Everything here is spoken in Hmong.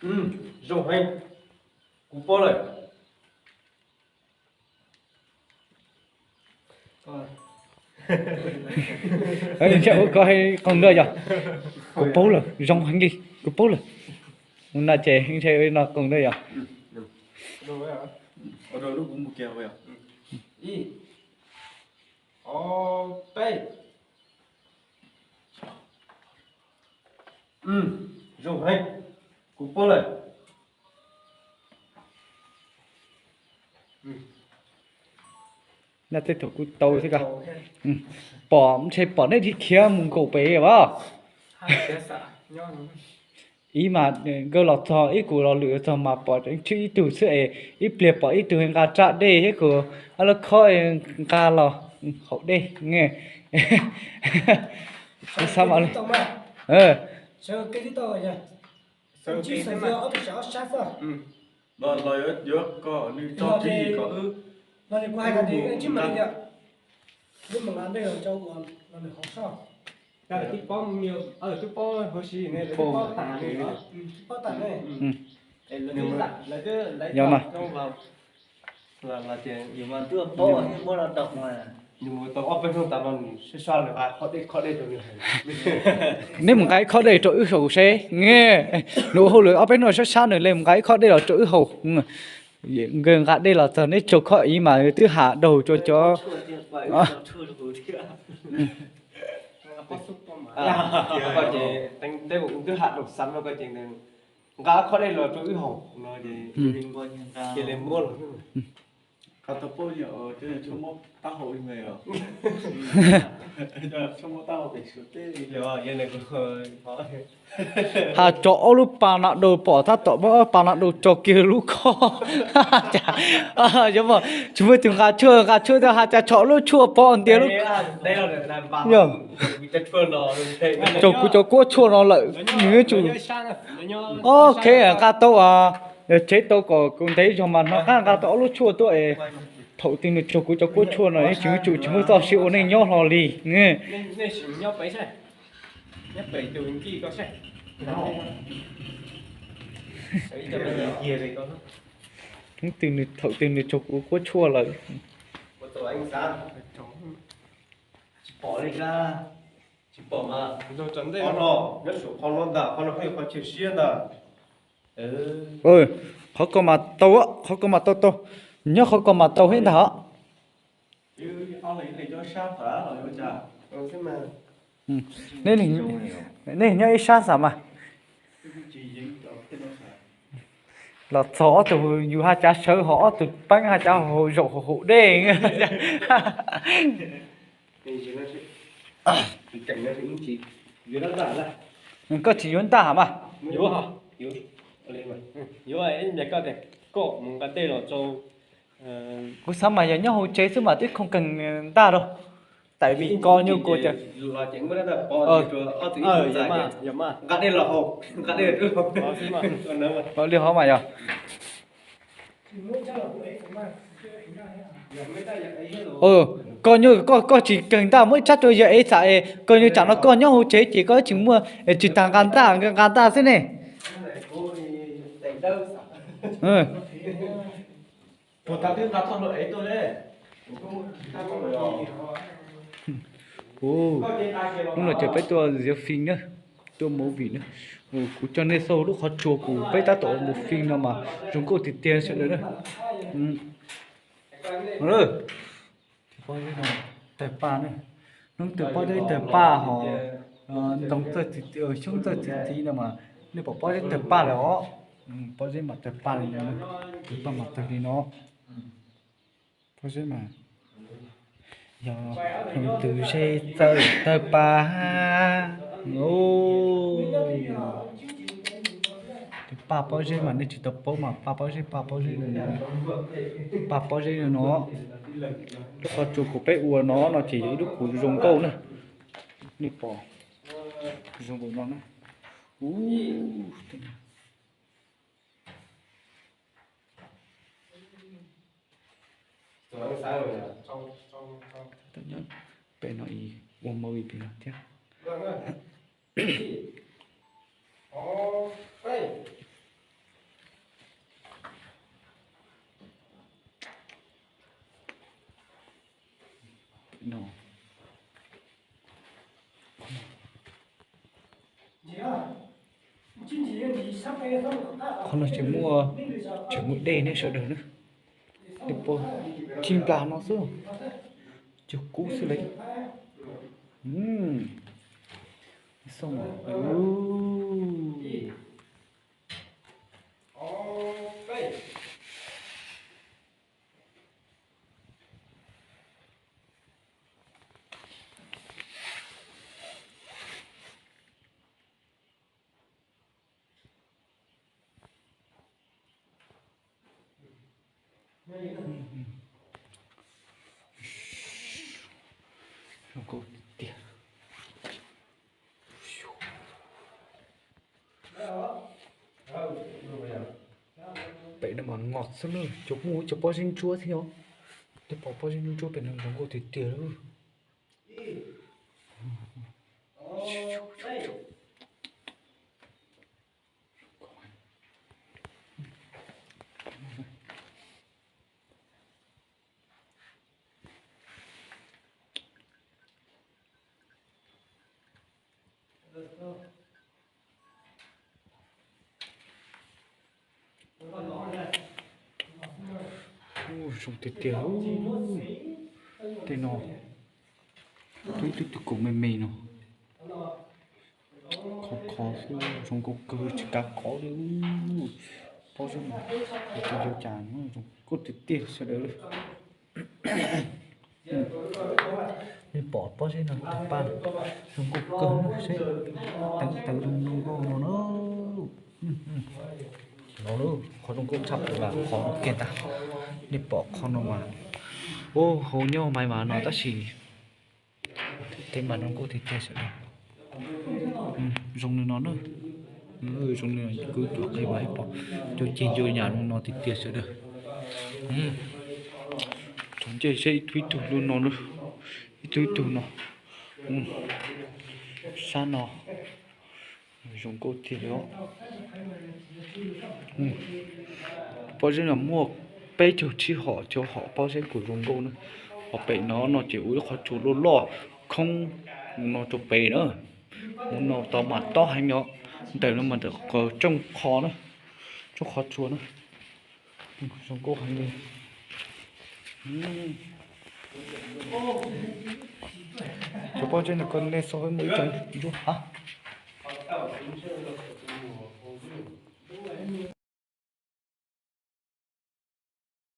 Zoo heev, kuv paub lawm. Ua koj qoos dua yog? Kuv paub lawm, zoo heev li, kuv paub lawm. No ces ntshe no qoos dua yog? Ib, ob, peb. Zoo heev, kuv paub lawm. Tej thaum kuj tau thiab ko. Pom ntshe pom nej khiav mus nkaum pem as. Ib mas nkawd los txog ib kuv los lwm txog mas pom tseem tswb ib tug xwb es ib pliag pom ib tug nqa tsab dej thiab kuv ob lub khob nqa los haus dej. Xav mas li. Yog mas. Neb mus nqa ib khob dej rau wb haus seb. Nws ua hauj lwm ob peb hnub sab sab nws li mus nqa ib khob dej los rau wb haus. Nkawd nqa dej los txog neb tsaug khob ib mas twb ham daug rau cov. Nqa khob dej los rau wb haus no ces cia li muab los. Qhov tau paub yog cov tshua muab taub hau ib me os. Has tso ob lub pas na daus pom tab tom muab pas na daus tso kiag lub khob. Tsis muaj tus nqa tshuaj, nqa tshuaj tas has cas tso lub tshuaj pov ntiag lub. Tsaug kuv cov kuab tshuaj no lawm nws yuav tsum. Ok, nqa tau, yog tsev tau kom kuv ntev zog mas hnov qab nqa tau ob lub tshuaj tuaj es thaum twg nws tsaug kuv cov kuab tshuaj no yeej tsis yuav tsum tsis muaj txoj sia ua neej nyob hlo li. Hnub twg nws, thaum twg nws tsaug kuv kuab tshuaj lawm. Qhov ko mas tau, qhov ko mas tau tau, nyob qhov ko mas tau thiab ntag os. Nej nyob ib sab xav mas. Los txog ob tug yus ha cav sawv ho ob tug peeb ha cav ho zaum ho haus dej. Koj tsis yuav ntaj mas. Yuav, yuav, koj tias koj mus nqa dej los rau. Kuv xav mas yog nyob hauv tsev xwb mas twb khoom kawg ntaj rau. Tam vim ko nyuj kua cas. Li hov mas yog. Koj nyuj koj, koj tsis kawg ntaj muab ib tsab rau yawg ev xam es koj nyuj tsam no koj nyob hauv tsev ces koj tsis muaj tsis tas nqa ntaj, nqa ntaj xwb ne. Hnub no ces peb tuaj ziv fim na, tuaj movie na. Kuv coj nej xauj lub qhov tsua kuv peb tab tom mus fim no mas zoo nkauj tiag tiag sawv daws na. Pob zeb no tawg paj na, hnub twg pob zeb tawg paj ho ntoo txawj txi txiv, xyoob txawj txi txiv no mas nej pom pob zeb tawg paj lawm os. Pob zeb mas tawg paj li no, tawg paj mas tawg li no. Pob zeb mas yog hnub twg zeb txawj tawg paj. Paj pob zeb mas nej tsis tau paub mas paj pob zeb, paj pob zeb, paj pob zeb no. Lub qhov tsua kuv peb ua no no ces yog ib lub kuv zoo nkauj na. Nej pom zoo nkaus no na. Pem no ua movie pem no thiab. Ib, ob, peb. Qhov no ces muaj, tseem muaj dej ne sawv daws na. Dej pov cig nplas no xwb, cig kub xwb lawm. Xoo. Zoo nkauj tiag tiag. Pem no mas ngos xwb na, cov muaj cov pob zeb ntsuab thiab os. Tej pom pob zeb ntsuab pem no zoo nkauj tiag tiag lawm. Ub, zoo tiag tiag. Tej no, twb twb twb kaum me me no. Qhov qhov xwb, zoo nkauj kawg tsis kav khov li. Pob zeb no, tus yau cas zoo nkauj tiag tiag sawv daws. Nej pom pob zeb no tawg paj, zoo nkauj kawg na, seb teev teev zoo nkauj no na. No, qhov zoo nkauj tshaj plaws mas qhov no kiag ntag. Nej pom qhov no mas, ub, hauv nyob Maiv Vam no tab sis teeb mas zoo nkauj tiag tiag sawv daws. Zoo li no na, zoo li no kuv tuam qe mas ib pom cov ceg ncua yam zoo no tiag tiag sawv daws. Thaum ntsej seb ib tug ib tug lub no, ib tug ib tug no. Sab no zoo nkauj tiag li os. Pob zeb no muaj peb caug tsib hom, cov hom pob zeb kuj zoo nkauj na. Hom pem no no ces ua ib qhov tsua loj loj khoob mus no rau pem na. Mus no tau mas tob heev os. Ntawm no mas ntawm qhov rooj qho na, rooj qhov tsua na. Zoo nkauj heev li. Cov pob zeb no koj nej xauj muaj ib co ntsuab.